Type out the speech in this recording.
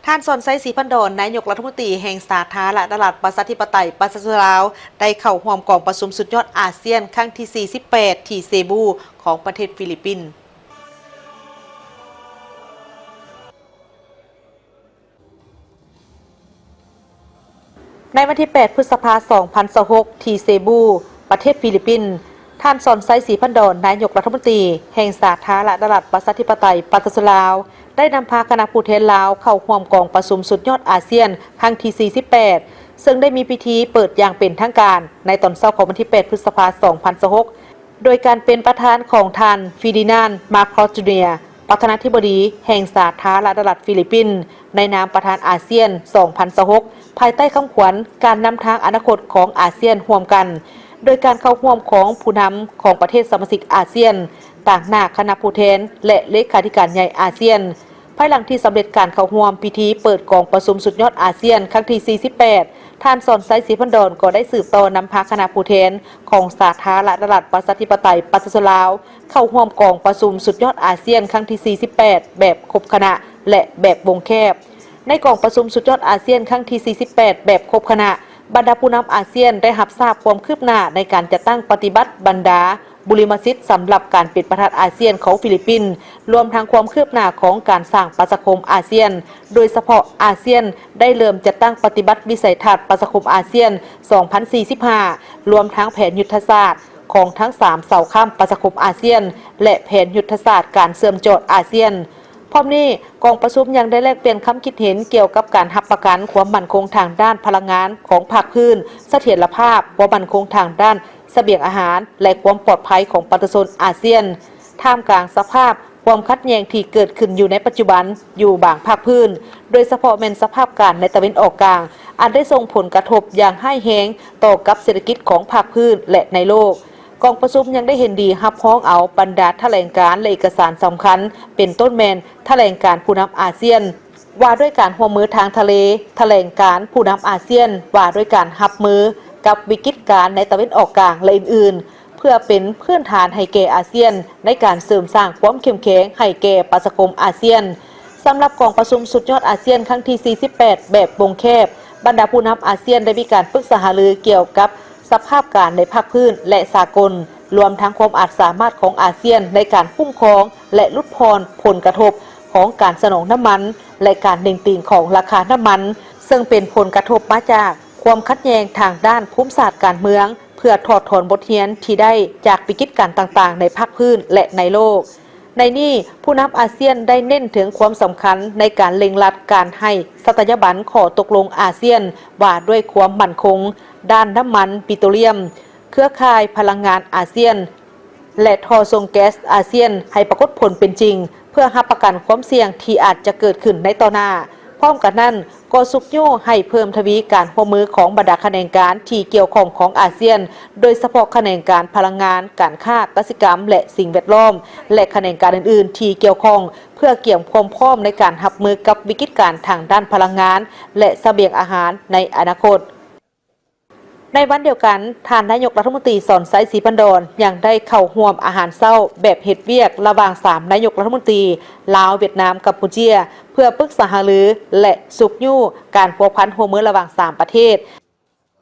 ທ່ານ ສອນໄຊ ສີພັນດອນ ນາຍົກລັດຖະມົນຕີແຫ່ງສາທາລະນະລັດ ປະຊາທິປະໄຕ ປະຊາຊົນລາວ ໄດ້ເຂົ້າຮ່ວມກອງປະຊຸມສຸດຍອດອາຊຽນຄັ້ງທີສີ່ສິບແປດ ທີ່ເຊບູ ຂອງປະເທດຟີລິບປິນ. ໃນວັນທີແປດ ພຶດສະພາ ສອງພັນຊາວຫົກ ທີ່ເຊບູ ປະເທດຟີລິບປິນ, ທ່ານ ສອນໄຊ ສີພັນດອນ ນາຍົກລັດຖະມົນຕີແຫ່ງສາທາລະນະລັດ ປະຊາທິປະໄຕ ປະຊາຊົນລາວ ໄດ້ນຳພາຄະນະຜູ້ແທນລາວເຂົ້າຮ່ວມກອງປະຊຸມສຸດຍອດອາຊຽນຄັ້ງທີສີ່ສິບແປດ ເຊິ່ງໄດ້ມີພິທີເປີດຢ່າງເປັນທາງການໃນຕອນເຊົ້າຂອງວັນທີແປດ ພຶດສະພາ ສອງພັນຊາວຫົກ ໂດຍການເປັນປະທານຂອງທ່ານ ຟີດີນານ ມາຄອສ ຈູເນຍ ປະທານາທິບໍດີແຫ່ງສາທາລະນະລັດຟີລິບປິນ ໃນນາມປະທານອາຊຽນ ສອງພັນຊາວຫົກ ພາຍໃຕ້ຄຳຂວັນ ການນຳທາງອະນາຄົດຂອງອາຊຽນຮ່ວມກັນ, ໂດຍການເຂົ້າຮ່ວມຂອງຜູ້ນຳຂອງປະເທດສະມາຊິກອາຊຽນ, ຕາງໜ້າຄະນະຜູ້ແທນ ແລະ ເລຂາທິການໃຫຍ່ອາຊຽນ. ພາຍຫຼັງທີ່ສຳເລັດການເຂົ້າຮ່ວມພິທີເປີດກອງປະຊຸມສຸດຍອດອາຊຽນຄັ້ງທີສີ່ສິບແປດ, ທ່ານ ສອນໄຊ ສີພັນດອນ ກໍໄດ້ສືບຕໍ່ນຳພາຄະນະຜູ້ແທນຂອງສາທາລະນະລັດ ປະຊາທິປະໄຕ ປະຊາຊົນລາວ ເຂົ້າຮ່ວມກອງປະຊຸມສຸດຍອດອາຊຽນຄັ້ງທີສີ່ສິບແປດ ແບບຄົບຄະນະ ແລະ ແບບວົງແຄບ. ໃນກອງປະຊຸມສຸດຍອດອາຊຽນຄັ້ງທີສີ່ສິບແປດ ແບບຄົບຄະນະ, ບັນດາຜູ້ນຳອາຊຽນໄດ້ຮັບຊາບຄວາມຄືບໜ້າໃນການຈັດຕັ້ງປະຕິບັດບັນດາບຸລິມະສິດສຳລັບການເປັນປະທານອາຊຽນຂອງຟີລິບປິນ, ລວມທັງຄວາມຄືບໜ້າຂອງການສ້າງປະຊາຄົມອາຊຽນ, ໂດຍສະເພາະອາຊຽນໄດ້ເລີ່ມຈັດຕັ້ງປະຕິບັດວິໄສທັດປະຊາຄົມອາຊຽນ ສອງພັນສີ່ສິບຫ້າ ລວມທັງແຜນຍຸດທະສາດຂອງທັງສາມເສົາຄ້ຳປະຊາຄົມອາຊຽນ ແລະ ແຜນຍຸດທະສາດການເຊື່ອມຈອດອາຊຽນ. ພ້ອມນີ້, ກອງປະຊຸມຍັງໄດ້ແລກປ່ຽນຄຳຄິດເຫັນກ່ຽວກັບການຮັບປະກັນຄວາມໝັ້ນຄົງທາງດ້ານພະລັງງານຂອງພາກພື້ນ, ສະຖຽນລະພາບ, ຄວາມໝັ້ນຄົງທາງດ້ານສະບຽງອາຫານ ແລະ ຄວາມປອດໄພຂອງປະຊາຊົນອາຊຽນ, ທ່າມກາງສະພາບຄວາມຂັດແຍ່ງທີ່ເກີດຂຶ້ນຢູ່ໃນປັດຈຸບັນຢູ່ບາງພາກພື້ນ, ໂດຍສະເພາະແມ່ນສະພາບການໃນຕາເວັນອອກກາງ, ອັນໄດ້ສົ່ງຜົນກະທົບຢ່າງຮ້າຍແຮງຕໍ່ກັບເສດຖະກິດຂອງພາກພື້ນ ແລະ ໃນໂລກ. ກອງປະຊຸມຍັງໄດ້ເຫັນດີຮັບຮອງເອົາບັນດາຖະແຫຼງການ ແລະ ເອກະສານສຳຄັນ, ເປັນຕົ້ນແມ່ນຖະແຫຼງການຜູ້ນຳອາຊຽນວ່າດ້ວຍການຮ່ວມມືທາງທະເລ, ຖະແຫຼງການຜູ້ນຳອາຊຽນວ່າດ້ວຍການຮັບມືກັບວິກິດການໃນຕາເວັນອອກກາງ ແລະ ອື່ນໆ, ເພື່ອເປັນພື້ນຖານໃຫ້ແກ່ອາຊຽນໃນການເສີມສ້າງຄວາມເຂັ້ມແຂງໃຫ້ແກ່ປະຊາຄົມອາຊຽນ. ສຳລັບກອງປະຊຸມສຸດຍອດອາຊຽນຄັ້ງທີສີ່ສິບແປດ ແບບວົງແຄບ, ບັນດາຜູ້ນຳອາຊຽນໄດ້ມີການປຶກສາຫາລືກ່ຽວກັບ ສະພາບການໃນພາກພື້ນ ແລະ ສາກົນ, ລວມທັງຄວາມອາດສາມາດຂອງອາຊຽນໃນການຄຸ້ມຄອງ ແລະ ຫຼຸດຜ່ອນຜົນກະທົບຂອງການສະໜອງນ້ຳມັນ ແລະ ການເໜັງຕີງຂອງລາຄານ້ຳມັນ, ເຊິ່ງເປັນຜົນກະທົບມາຈາກຄວາມຂັດແຍ່ງທາງດ້ານພູມສາດການເມືອງ, ເພື່ອຖອດຖອນບົດຮຽນທີ່ໄດ້ຈາກວິກິດການຕ່າງໆໃນພາກພື້ນ ແລະ ໃນໂລກ. ໃນນີ້, ຜູ້ນຳອາຊຽນໄດ້ເນັ້ນເຖິງຄວາມສຳຄັນໃນການເລັ່ງລັດການໃຫ້ສັດຕະຍາບັນຂໍ້ຕົກລົງອາຊຽນວ່າດ້ວຍຄວາມໝັ້ນຄົງດ້ານນ້ຳມັນປິໂຕລຽມ, ເຄືອຂ່າຍພະລັງງານອາຊຽນ ແລະ ທໍ່ສົ່ງແກັສອາຊຽນໃຫ້ປາກົດຜົນເປັນຈິງ, ເພື່ອຮັບປະກັນຄວາມສ່ຽງທີ່ອາດຈະເກີດຂຶ້ນໃນຕໍ່ໜ້າ. ພ້ອມກັນນັ້ນ, ກໍຊຸກຍູ້ໃຫ້ເພີ່ມທະວີການຮ່ວມມືຂອງບັນດາຂະແໜງການທີ່ກ່ຽວຂ້ອງຂອງອາຊຽນ, ໂດຍສະເພາະຂະແໜງການພະລັງງານ, ການຄ້າ, ກະສິກຳ ແລະ ສິ່ງແວດລ້ອມ ແລະ ຂະແໜງການອື່ນໆທີ່ກ່ຽວຂ້ອງ, ເພື່ອກຽມຄວາມພ້ອມໃນການຮັບມືກັບວິກິດການທາງດ້ານພະລັງງານ ແລະ ສະບຽງອາຫານໃນອະນາຄົດ. ໃນວັນດຽວກັນ, ທ່ານນາຍົກລັດຖະມົນຕີ ສອນໄຊ ສີພັນດອນ ຍັງໄດ້ເຂົ້າຮ່ວມອາຫານເຊົ້າແບບເຮັດວຽກລະຫວ່າງສາມນາຍົກລັດຖະມົນຕີ ລາວ, ຫວຽດນາມ, ກຳປູເຈຍ ເພື່ອປຶກສາຫາລື ແລະ ຊຸກຍູ້ການພົວພັນຮ່ວມມືລະຫວ່າງສາມປະເທດ,